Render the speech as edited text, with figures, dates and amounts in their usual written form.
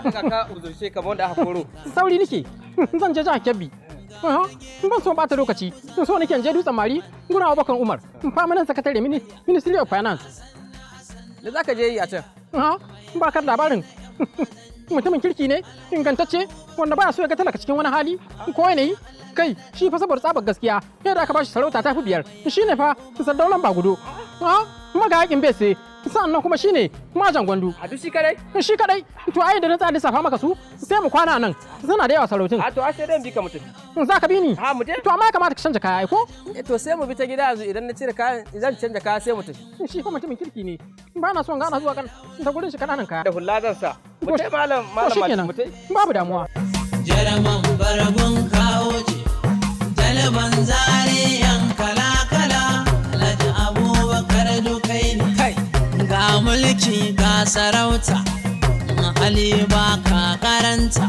Haka ka uzurce kamar wanda aka koro. Sauri nake, zan je jihar Kebbi. Aha, ban so bata lokaci, so nake in je Dutsen Mari, gurin Abubakar Umar, permanent secretary, Ministry of Finance. Da za ka je yi a can? Aha, ba ka da labarin mutumin kirki ne, ingantacce, wanda baya so ya ga talaka cikin wani hali ko yanayi. Kai, shi fa saboda tsabar gaskiya, yadda aka bashi sarauta ta fi biyar. Shi ne fa sardaunan Bagudo. Aha, magayakin Bese, sannan kuma shine majan Gwandu. A duk shi kadai? Shi kadai. To ai da na tsaya lissafa maka su, sai mu kwana nan, suna da yawa sarautun. A to, a sai dai bi ka mutum. Za ka bi ni? Ha, mu je. To amma ya kamata ka canja kaya ai ko? Eh, to sai mu bi ta gida yanzu. Idan na cire kayan, zan canja kaya, sai mu tafi. Shi fa mutumin kirki ne, ba na son gana zuwa kan ta gurin shi kananan kaya. Da hulla zan sa. Mu tai, malam. To Malam. shikenan. Mu tai. Babu damuwa. Jarman bargun kawo ce, jalban zare yan kala-kala, Alhaji Abubakar dukai ne. Kai. Ga mulki ga sarauta, hali ba ka karanta.